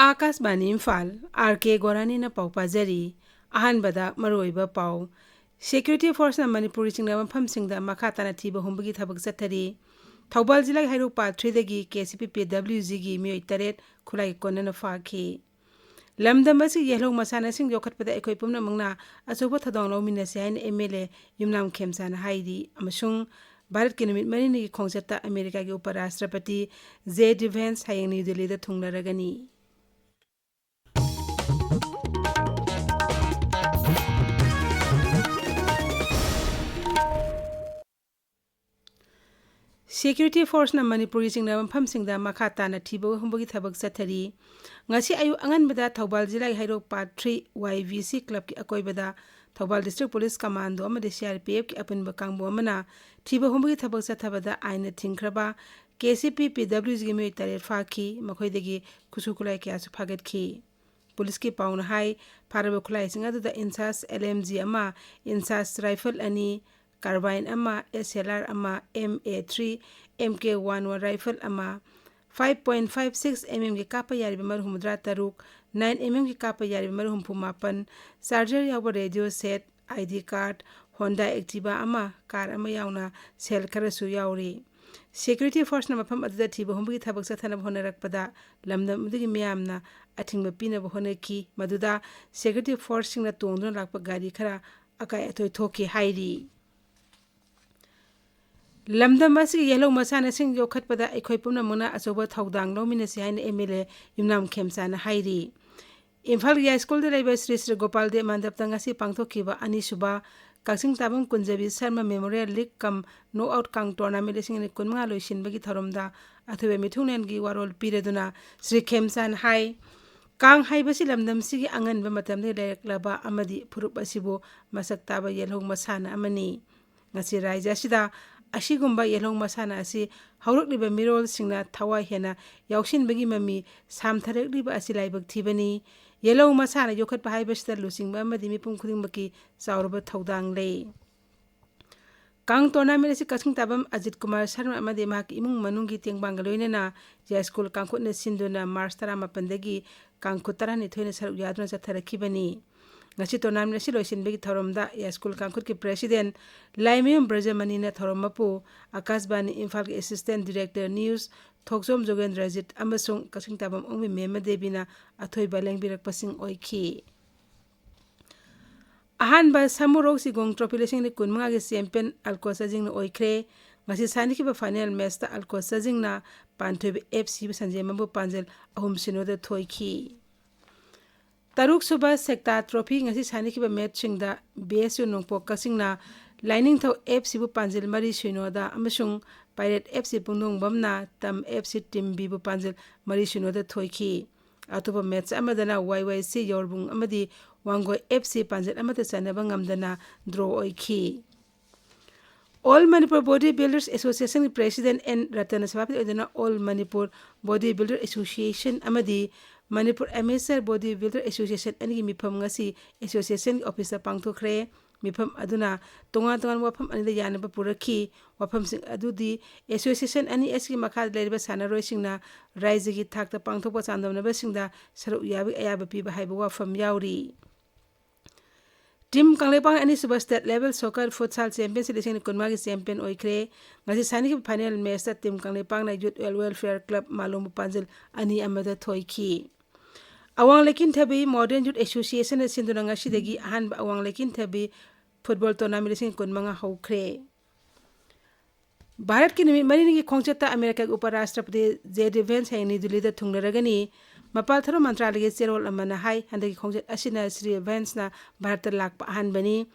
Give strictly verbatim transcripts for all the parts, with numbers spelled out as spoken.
ꯑꯥꯀꯥꯁꯕꯥꯅꯤ Imphal, R ꯀꯦ ꯒꯣꯔꯥꯅꯤꯅ ꯄꯥꯎ ꯄꯥꯖꯔꯤ꯫ ꯑꯍꯥꯟꯕꯗ ꯃꯔꯨꯑꯣꯏꯕ ꯄꯥꯎ꯫ ꯁꯦꯀ꯭ꯌꯨꯔꯤꯇꯤ ꯐꯣꯔꯁꯅ ꯃꯅꯤꯄꯨꯔꯒꯤ ꯆꯤꯡꯂꯕ ꯃꯐꯝꯁꯤꯡꯗ ꯃꯈꯥ ꯇꯥꯅ ꯊꯤꯕ ꯍꯨꯝꯕꯒꯤ ꯊꯕꯛ ꯆꯠꯊꯔꯤ꯫ ꯊꯧꯕꯥꯜ ꯖꯤꯂꯥꯒꯤ ꯍꯩꯔꯣꯛ ꯄꯥꯠ ꯊ꯭ꯔꯤꯗꯒꯤ ꯀꯦ ꯁꯤ ꯄꯤ ꯄꯤ ꯗꯕ꯭ꯂꯤꯎ ꯖꯤꯒꯤ ꯃꯤꯑꯣꯏ ꯇꯔꯦꯠ ꯈꯨꯠꯂꯥꯏꯒꯤ ꯀꯣꯟꯅꯅ ꯐꯥꯈꯤ꯫ ꯂꯝꯗꯝ ꯑꯁꯤꯒꯤ ꯌꯦꯜꯍꯧ ꯃꯁꯥꯟꯅꯁꯤꯡ ꯌꯣꯛꯈꯠꯄꯗ ꯑꯩꯈꯣꯏ ꯄꯨꯝꯅꯃꯛꯅ ꯑꯆꯧꯕ ꯊꯧꯗꯥꯡ ꯂꯧꯃꯤꯟꯅꯁꯤ ꯍꯥꯏꯅ ꯑꯦꯝ ꯑꯦꯜ ꯑꯦ ꯌꯨꯝꯅꯥꯝ ꯈꯦꯝꯆꯥꯅ ꯍꯥꯏꯔꯤ꯫ ꯑꯃꯁꯨꯡ ꯚꯥꯔꯠꯀꯤ ꯅꯨꯃꯤꯠ ꯃꯔꯤꯅꯤꯒꯤ ꯈꯣꯡꯆꯠꯇ ꯑꯃꯦꯔꯤꯀꯥꯒꯤ ꯎꯄ ꯔꯥꯁꯇ꯭ꯔꯄꯇꯤ ꯖꯦ ꯗꯤ ꯚꯦꯟꯁ ꯍꯌꯦꯡ ꯅ꯭ꯌꯨ ꯗꯦꯜꯂꯤꯗ ꯊꯨꯡꯂꯔꯒꯅꯤ꯫ ꯁꯦꯀ꯭ꯌꯨꯔꯤꯇꯤ ꯐꯣꯔꯁꯅ ꯃꯅꯤꯄꯨꯔꯒꯤ ꯆꯤꯡꯂꯕ ꯃꯐꯝꯁꯤꯡꯗ ꯃꯈꯥ ꯇꯥꯅ ꯊꯤꯕ ꯍꯨꯝꯕꯒꯤ ꯊꯕꯛ ꯆꯠꯊꯔꯤ꯫ ꯉꯁꯤ ꯑꯌꯨꯛ ꯑꯉꯟꯕꯗ ꯊꯧꯕꯥꯜ ꯖꯤꯂꯥꯒꯤ ꯍꯩꯔꯣꯛ ꯄꯥꯠ ꯊ꯭ꯔꯤ ꯋꯥꯏ ꯚꯤ ꯁꯤ ꯀ꯭ꯂꯕꯀꯤ ꯑꯀꯣꯏꯕꯗ ꯊꯧꯕꯥꯜ ꯗꯤꯁꯇ꯭ꯔꯤꯛ ꯄꯨꯂꯤꯁ ꯀꯃꯥꯟꯗꯣ ꯑꯃꯗꯤ ꯁꯤ ꯑꯥꯔ ꯄꯤ ꯑꯦꯐꯀꯤ ꯑꯄꯨꯟꯕ ꯀꯥꯡꯕꯨ ꯑꯃꯅ ꯊꯤꯕ ꯍꯨꯝꯕꯒꯤ ꯊꯕꯛ ꯆꯠꯊꯕꯗ ꯑꯥꯏꯟꯅ ꯊꯤꯡꯈ꯭ꯔꯕ ꯀꯦ ꯁꯤ ꯄꯤ ꯄꯤ ꯗꯕ꯭ꯂꯤꯎ ꯖꯤꯒꯤ ꯃꯤꯑꯣꯏ ꯇꯔꯦꯠ ꯐꯥꯈꯤ꯫ ꯃꯈꯣꯏꯗꯒꯤ ꯈꯨꯠꯁꯨ ꯈꯨꯠꯂꯥꯏ ꯀꯌꯥꯁꯨ ꯐꯥꯒꯠꯈꯤ꯫ ꯄꯨꯂꯤꯁꯀꯤ ꯄꯥꯎꯅ ꯍꯥꯏ, ꯐꯥꯔꯕ ꯈꯨꯠꯂꯥꯏꯁꯤꯡ ꯑꯗꯨꯗ ꯏꯟꯁꯥꯁ ꯑꯦꯜ ꯑꯦꯝ ꯖꯤ ꯑꯃ, ꯏꯟꯁꯥꯁ ꯔꯥꯏꯐꯜ ꯑꯅꯤ, ꯀꯥꯔꯕꯥꯏꯟ ꯑꯃ, ꯑꯦꯁ ꯑꯦꯜ ꯑꯥꯔ ꯑꯃ, M A three, M K one one rifle ꯑꯃ, five point five six M ꯑꯦꯝꯒꯤ ꯀꯥꯞꯄ ꯌꯥꯔꯤꯕ ꯃꯔꯨ ꯍꯨꯝꯐꯨꯇꯔꯥ ꯇꯔꯨꯛ, ꯅꯥꯏꯟ ꯑꯦꯝ ꯑꯦꯝꯒꯤ ꯀꯥꯞꯄ ꯌꯥꯔꯤꯕ ꯃꯔꯨ ꯍꯨꯝꯐꯨ ꯃꯥꯄꯟ, ꯆꯥꯔꯖꯔ ꯌꯥꯎꯕ radio set, I D card, Honda Activa ꯑꯃ, ꯀꯥꯔ ꯑꯃ ꯌꯥꯎꯅ ꯁꯦꯜ ꯈꯔꯁꯨ ꯌꯥꯎꯔꯤ꯫ ꯁꯦꯀ꯭ꯌꯨꯔꯤꯇꯤ ꯐꯣꯔꯁꯅ ꯃꯐꯝ ꯑꯗꯨꯗ ꯊꯤꯕ ꯍꯨꯝꯕꯒꯤ ꯊꯕꯛ ꯆꯠꯊꯅꯕ ꯍꯣꯠꯅꯔꯛꯄꯗ ꯂꯝꯗꯝ ꯑꯗꯨꯒꯤ ꯃꯤꯌꯥꯝꯅ ꯑꯊꯤꯡꯕ ꯄꯤꯅꯕ ꯍꯣꯠꯅꯈꯤ, ꯃꯗꯨꯗ ꯁꯦꯀ꯭ꯌꯨꯔꯤꯇꯤ ꯐꯣꯔꯁꯁꯤꯡꯅ ꯇꯣꯡꯗꯨꯅ ꯂꯥꯛꯄ ꯒꯥꯔꯤ ꯈꯔ ꯑꯀꯥꯏ ꯑꯇꯣꯏ ꯊꯣꯛꯈꯤ ꯍꯥꯏꯔꯤ꯫ ꯂꯝꯗꯝ ꯑꯁꯤꯒꯤ ꯌꯦꯜꯍꯧ ꯃꯁꯥꯟꯅꯁꯤꯡ ꯌꯣꯛꯈꯠꯄꯗ ꯑꯩꯈꯣꯏ ꯄꯨꯝꯅꯃꯛꯅ ꯑꯆꯧꯕ ꯊꯧꯗꯥꯡ ꯂꯧꯃꯤꯟꯅꯁꯤ ꯍꯥꯏꯅ ꯑꯦꯝ ꯑꯦꯜ ꯑꯦ ꯌꯨꯝꯅꯥꯝ ꯈꯦꯝꯆꯥꯅ ꯍꯥꯏꯔꯤ꯫ ꯏꯝꯐꯥꯜꯒꯤ ꯌꯥꯏꯁ꯭ꯀꯨꯜꯗ ꯂꯩꯕ ꯁ꯭ꯔꯤ ꯁ꯭ꯔꯤ ꯒꯣꯄꯥꯜ ꯗꯦꯕ ꯃꯟꯗꯞꯇ ꯉꯁꯤ ꯄꯥꯡꯊꯣꯛꯈꯤꯕ ꯑꯅꯤꯁꯨꯕ ꯀꯛꯆꯤꯡ ꯇꯥꯕꯝ ꯀꯨꯟꯖꯕꯤ ꯁꯔꯃ ꯃꯦꯃꯣꯔꯤꯌꯦꯜ ꯂꯤꯒ ꯀꯝ ꯅꯣꯛ ꯑꯥꯎꯠ ꯀꯥꯡ ꯇꯣꯔꯅꯥꯃꯦꯟ ꯂꯤꯁꯤꯡ ꯑꯅꯤ ꯀꯨꯟꯃꯉꯥ ꯂꯣꯏꯁꯤꯟꯕꯒꯤ ꯊꯧꯔꯝꯗ ꯑꯊꯣꯏꯕ ꯃꯤꯊꯨꯡꯂꯦꯟꯒꯤ ꯋꯥꯔꯣꯜ ꯄꯤꯔꯗꯨꯅ ꯁ꯭ꯔꯤ ꯈꯦꯝꯆꯥꯟ ꯍꯥꯏ, ꯀꯥꯡ ꯍꯥꯏꯕꯁꯤ ꯂꯝꯗꯝꯁꯤꯒꯤ ꯑꯉꯟꯕ ꯃꯇꯝꯗꯒꯤ ꯂꯩꯔꯛꯂꯕ ꯑꯃꯗꯤ ꯐꯨꯔꯨꯞ ꯑꯁꯤꯕꯨ ꯃꯁꯛ ꯇꯥꯕ ꯌꯦꯜꯍꯧ ꯃꯁꯥꯟꯅ ꯑꯃꯅꯤ꯫ ꯉꯁꯤ ꯔꯥꯏꯖ꯭ꯌ ꯑꯁꯤꯗ ꯑꯁꯤꯒꯨꯝꯕ ꯌꯦꯜꯍꯧ ꯃꯁꯥꯟꯅ ꯑꯁꯤ ꯍꯧꯔꯛꯂꯤꯕ ꯃꯤꯔꯣꯜꯁꯤꯡꯅ ꯊꯋꯥꯏ ꯍꯦꯟꯅ ꯌꯥꯎꯁꯤꯟꯕꯒꯤ ꯃꯃꯤ ꯁꯥꯝꯊꯔꯛꯂꯤꯕ ꯑꯁꯤ ꯂꯥꯏꯕꯛ ꯊꯤꯕꯅꯤ꯫ ꯌꯦꯜꯍꯧ ꯃꯁꯥꯟꯅ ꯌꯣꯛꯈꯠꯄ ꯍꯥꯏꯕꯁꯤꯗ ꯂꯨꯆꯤꯡꯕ ꯑꯃꯗꯤ ꯃꯤꯄꯨꯝ ꯈꯨꯗꯤꯡꯃꯛꯀꯤ ꯆꯥꯎꯔꯕ ꯊꯧꯗꯥꯡ ꯂꯩ꯫ ꯀꯥꯡ tournament ꯑꯁꯤ ꯀꯛꯆꯤꯡ ꯇꯥꯕꯝ ꯑꯖꯤꯠ ꯀꯨꯃꯥꯔ ꯁꯔꯃ ꯑꯃꯗꯤ ꯃꯍꯥꯛꯀꯤ ꯏꯃꯨꯡ ꯃꯅꯨꯡꯒꯤ ꯇꯦꯡꯕꯥꯡꯒ ꯂꯣꯏꯅꯅ ꯌꯥꯏꯁ꯭ꯀꯨꯜ ꯀꯥꯡꯈꯨꯠꯅ ꯁꯤꯟꯗꯨꯅ ꯃꯥꯔꯆ ꯇꯔꯥꯃꯥꯄꯟꯗꯒꯤ ꯀꯥꯡꯈꯨꯠ ꯇꯔꯥꯅꯤꯊꯣꯏꯅ ꯁꯔꯨꯛ ꯌꯥꯗꯨꯅ ꯆꯠꯊꯔꯛꯈꯤꯕꯅꯤ꯫ ꯉꯁꯤ tournament ꯑꯁꯤ ꯂꯣꯏꯁꯤꯟꯕꯒꯤ ꯊꯧꯔꯝꯗ ꯌꯥꯏꯁ꯭ꯀꯨꯜ ꯀꯥꯡꯈꯨꯠꯀꯤ president ꯂꯥꯏꯃꯌꯨꯝ ꯕ꯭ꯔꯖꯃꯅꯤꯅ ꯊꯧꯔꯝ ꯃꯄꯨ, ꯑꯀꯥꯁꯕꯥꯅꯤ ꯏꯝꯐꯥꯜꯒꯤ assistant director news ꯊꯣꯛꯆꯣꯝ ꯖꯣꯒꯦꯟꯗ꯭ꯔꯖꯤꯠ ꯑꯃꯁꯨꯡ ꯀꯛꯆꯤꯡ ꯇꯥꯕꯝ ꯑꯣꯡꯕꯤ ꯃꯦꯝꯃ ꯗꯦꯕꯤꯅ ꯑꯊꯣꯏꯕ ꯂꯦꯡꯕꯤꯔꯛꯄꯁꯤꯡ ꯑꯣꯏꯈꯤ꯫ ꯑꯍꯥꯟꯕ ꯁꯃꯨꯔꯣꯛ ꯁꯤꯒꯣꯡ trophy ꯂꯤꯁꯤꯡ ꯑꯅꯤ ꯀꯨꯟꯃꯉꯥꯒꯤ champion ꯑꯜꯀꯣ ꯆꯥꯖꯤꯡꯅ ꯑꯣꯏꯈ꯭ꯔꯦ꯫ ꯉꯁꯤ ꯁꯥꯟꯅꯈꯤꯕ final matchꯇ ꯑꯜꯀꯣ ꯆꯥꯖꯤꯡꯅ ꯄꯥꯟꯊꯣꯏꯕ F Cꯕꯨ ꯁꯟꯖꯦꯟꯕꯝꯕꯨ ꯄꯥꯟꯖꯜ ꯑꯍꯨꯝ ꯁꯤꯅꯣꯗ ꯊꯣꯏꯈꯤ꯫ ꯇꯔꯨꯛ ꯁꯨꯕ ꯁꯦꯛꯇꯥ trophy ꯉꯁꯤ ꯁꯥꯟꯅꯈꯤꯕ matchꯁꯤꯡꯗ B S U ꯅꯣꯡꯄꯣꯛ ꯀꯛꯆꯤꯡꯅ ꯂꯥꯏꯅꯤꯡꯊꯧ F Cꯕꯨ ꯄꯥꯟꯖꯤꯜ ꯃꯔꯤ ꯁꯤꯅꯣꯗ ꯑꯃꯁꯨꯡ Pirate F C ꯄꯨꯡꯗꯣꯡꯕꯝꯅ ꯇꯝ F C ꯇꯤꯝ Bꯕꯨ ꯄꯥꯟꯖꯤꯜ ꯃꯔꯤ ꯁꯤꯅꯣꯗ ꯊꯣꯏꯈꯤ꯫ ꯑꯇꯣꯞꯄ match ꯑꯃꯗꯅ Y Y C ꯌꯥꯎꯔꯕꯨꯡ ꯑꯃꯗꯤ ꯋꯥꯡꯒꯣꯏ F C ꯄꯥꯟꯖꯤꯜ ꯑꯃꯠꯇ ꯆꯟꯅꯕ ꯉꯝꯗꯅ draw ꯑꯣꯏꯈꯤ꯫ All Manipur Body Builders Associationꯒꯤ president N ꯔꯇꯟꯅ ꯁꯚꯥꯄꯇꯤ ꯑꯣꯏꯗꯨꯅ All Manipur Body Builder Association ꯑꯃꯗꯤ Manipur Amateur Body Builder Association ꯑꯅꯤꯒꯤ ꯃꯤꯐꯝ ꯉꯁꯤ associationꯒꯤ officeꯇ ꯄꯥꯡꯊꯣꯛꯈ꯭ꯔꯦ꯫ ꯃꯤꯐꯝ ꯑꯗꯨꯅ ꯇꯣꯉꯥꯟ ꯇꯣꯉꯥꯟꯕ ꯋꯥꯐꯝ ꯑꯅꯤꯗ ꯌꯥꯅꯕ ꯄꯨꯔꯛꯈꯤ꯫ ꯋꯥꯐꯝꯁꯤꯡ ꯑꯗꯨꯗꯤ association ꯑꯅꯤ ꯑꯁꯤꯒꯤ ꯃꯈꯥꯗ ꯂꯩꯔꯤꯕ ꯁꯥꯟꯅꯔꯣꯏꯁꯤꯡꯅ ꯔꯥꯏꯖ꯭ꯌꯒꯤ ꯊꯥꯛꯇ ꯄꯥꯡꯊꯣꯛꯄ ꯆꯥꯡꯗꯝꯅꯕꯁꯤꯡꯗ ꯁꯔꯨꯛ ꯌꯥꯕꯒꯤ ꯑꯌꯥꯕ ꯄꯤꯕ ꯍꯥꯏꯕ ꯋꯥꯐꯝ ꯌꯥꯎꯔꯤ꯫ Team ꯀꯪꯂꯩꯄꯥꯛ ꯑꯅꯤꯁꯨꯕ state level soccer futsal championship ꯂꯤꯁꯤꯡ ꯑꯅꯤ ꯀꯨꯟꯃꯉꯥꯒꯤ champion ꯑꯣꯏꯈ꯭ꯔꯦ꯫ ꯉꯁꯤ ꯁꯥꯟꯅꯈꯤꯕ final matchꯇ Team ꯀꯪꯂꯩꯄꯥꯛꯅ Youth Welfare Club ꯃꯥꯂꯣꯝꯕꯨ ꯄꯥꯟꯖꯤꯜ ꯑꯅꯤ ꯑꯃꯗ ꯊꯣꯏꯈꯤ꯫ ꯑꯋꯥꯡ ꯂꯩꯀꯤꯟꯊꯕꯤ Modern Youth Associationꯅ ꯁꯤꯟꯗꯨꯅ ꯉꯁꯤꯗꯒꯤ ꯑꯍꯥꯟꯕ ꯑꯋꯥꯡ ꯂꯩꯀꯤꯟꯊꯕꯤ football tournament ꯂꯤꯁꯤꯡ ꯀꯨꯟꯃꯉꯥ ꯍꯧꯈ꯭ꯔꯦ꯫ ꯚꯥꯔꯠꯀꯤ ꯅꯨꯃꯤꯠ ꯃꯔꯤꯅꯤꯒꯤ ꯈꯣꯡꯆꯠꯇ ꯑꯃꯦꯔꯤꯀꯥꯒꯤ ꯎꯄ ꯔꯥꯁꯇ꯭ꯔꯄꯇꯤ J D Vance ꯍꯌꯦꯡ ꯅ꯭ꯌꯨ ꯗꯤꯜꯂꯤꯗ ꯊꯨꯡꯂꯔꯒꯅꯤ꯫ ꯃꯄꯥꯜ ꯊꯕꯛ ꯃꯟꯇ꯭ꯔꯥꯂꯌꯒꯤ ꯆꯦꯔꯣꯜ ꯑꯃꯅ ꯍꯥꯏ, ꯍꯟꯗꯛꯀꯤ ꯈꯣꯡꯆꯠ ꯑꯁꯤꯅ ꯁ꯭ꯔꯤ ꯚꯦꯟꯁꯅ ꯚꯥꯔꯠꯇ ꯂꯥꯛꯄ ꯑꯍꯥꯟꯕꯅꯤ꯫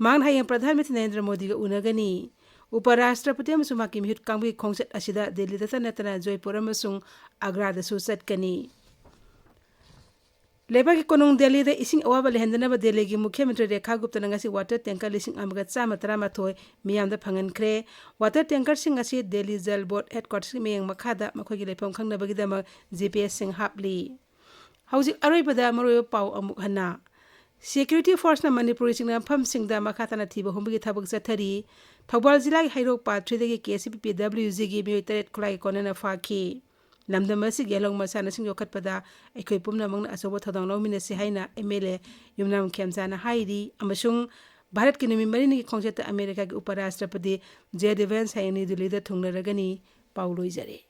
ꯃꯍꯥꯛꯅ ꯍꯌꯦꯡ ꯄ꯭ꯔꯙꯥꯟ ꯃꯟꯇ꯭ꯔꯤ ꯅꯔꯦꯟꯗ꯭ꯔ ꯃꯣꯗꯤꯒ ꯎꯅꯒꯅꯤ꯫ ꯎꯄ ꯔꯥꯁꯇ꯭ꯔꯄꯇꯤ ꯑꯃꯁꯨꯡ ꯃꯍꯥꯛꯀꯤ ꯃꯤꯍꯨꯠ ꯀꯥꯡꯕꯨꯒꯤ ꯈꯣꯡꯆꯠ ꯑꯁꯤꯗ ꯗꯤꯜꯂꯤꯗꯇ ꯅꯠꯇꯅ ꯖꯣꯏꯄꯨꯔ ꯑꯃꯁꯨꯡ ꯑꯒ꯭ꯔꯥꯗꯁꯨ ꯆꯠꯀꯅꯤ꯫ ꯂꯩꯕꯥꯛꯀꯤ ꯀꯣꯅꯨꯡ ꯗꯦꯜꯂꯤꯗ ꯏꯁꯤꯡ ꯑꯋꯥꯕ ꯂꯩꯍꯟꯗꯅꯕ ꯗꯦꯜꯂꯤꯒꯤ ꯃꯨꯈ꯭ꯌ ꯃꯟꯇ꯭ꯔꯤ ꯔꯦꯈꯥ ꯒꯨꯞꯇꯅ ꯉꯁꯤ water tanker ꯂꯤꯁꯤꯡ ꯑꯃꯒ ꯆꯥꯝꯃ ꯇꯔꯥꯃꯥꯊꯣꯏ ꯃꯤꯌꯥꯝꯗ ꯐꯪꯍꯟꯈ꯭ꯔꯦ꯫ Water tankerꯁꯤꯡ ꯑꯁꯤ ꯗꯦꯜꯂꯤ ꯖꯜ ꯕꯣꯔꯗ headquartersꯀꯤ ꯃꯤꯠꯌꯦꯡ ꯃꯈꯥꯗ ꯃꯈꯣꯏꯒꯤ ꯂꯩꯐꯝ ꯈꯪꯅꯕꯒꯤꯗꯃꯛ G P Sꯁꯤꯡ ꯍꯥꯞꯂꯤ꯫ ꯍꯧꯖꯤꯛ ꯑꯔꯣꯏꯕꯗ ꯃꯔꯨꯑꯣꯏꯕ ꯄꯥꯎ ꯑꯃꯨꯛ ꯍꯟꯅ꯫ Security forceꯅ ꯃꯅꯤꯄꯨꯔꯒꯤ ꯆꯤꯡꯅ ꯃꯐꯝꯁꯤꯡꯗ ꯃꯈꯥ ꯇꯥꯅ ꯊꯤꯕ ꯍꯨꯝꯕꯒꯤ ꯊꯕꯛ ꯆꯠꯊꯔꯤ꯫ ꯊꯧꯕꯥꯜ ꯖꯤꯂꯥꯒꯤ ꯍꯩꯔꯣꯛ ꯄꯥꯠ ꯊ꯭ꯔꯤꯗꯒꯤ ꯀꯦ ꯑꯦꯁ ꯄꯤ ꯄꯤ ꯗꯕ꯭ꯂꯤꯎ ꯖꯤꯒꯤ ꯃꯤꯑꯣꯏ ꯇꯔꯦꯠ ꯈꯨꯠꯂꯥꯏꯒꯤ ꯀꯣꯟꯅꯅ ꯐꯥꯈꯤ꯫ ꯂꯝꯗꯝ ꯑꯁꯤꯒꯤ ꯑꯂꯧ ꯃꯁꯥꯟꯅꯁꯤꯡ ꯌꯣꯛꯈꯠꯄꯗ ꯑꯩꯈꯣꯏ ꯄꯨꯝꯅꯃꯛꯅ ꯑꯆꯧꯕ ꯊꯧꯗꯥꯡ ꯂꯧꯃꯤꯟꯅꯁꯤ ꯍꯥꯏꯅ ꯑꯦꯝ ꯑꯦꯜ ꯑꯦ ꯌꯨꯝꯅꯥꯝ ꯈꯦꯝꯆꯥꯅ ꯍꯥꯏꯔꯤ꯫ ꯑꯃꯁꯨꯡ ꯚꯥꯔꯠꯀꯤ ꯅꯨꯃꯤꯠ ꯃꯔꯤꯅꯤꯒꯤ ꯈꯣꯡꯆꯠꯇ ꯑꯃꯦꯔꯤꯀꯥꯒꯤ ꯎꯄꯔꯥꯁꯇ꯭ꯔꯄꯇꯤ ꯖꯦ ꯗꯤ ꯚꯦꯟꯁ ꯍꯌꯦꯡ ꯅ꯭ꯌꯨ ꯗꯤꯜꯂꯤꯗ ꯊꯨꯡꯂꯔꯒꯅꯤ꯫ ꯄꯥꯎ ꯂꯣꯏꯖꯔꯦ꯫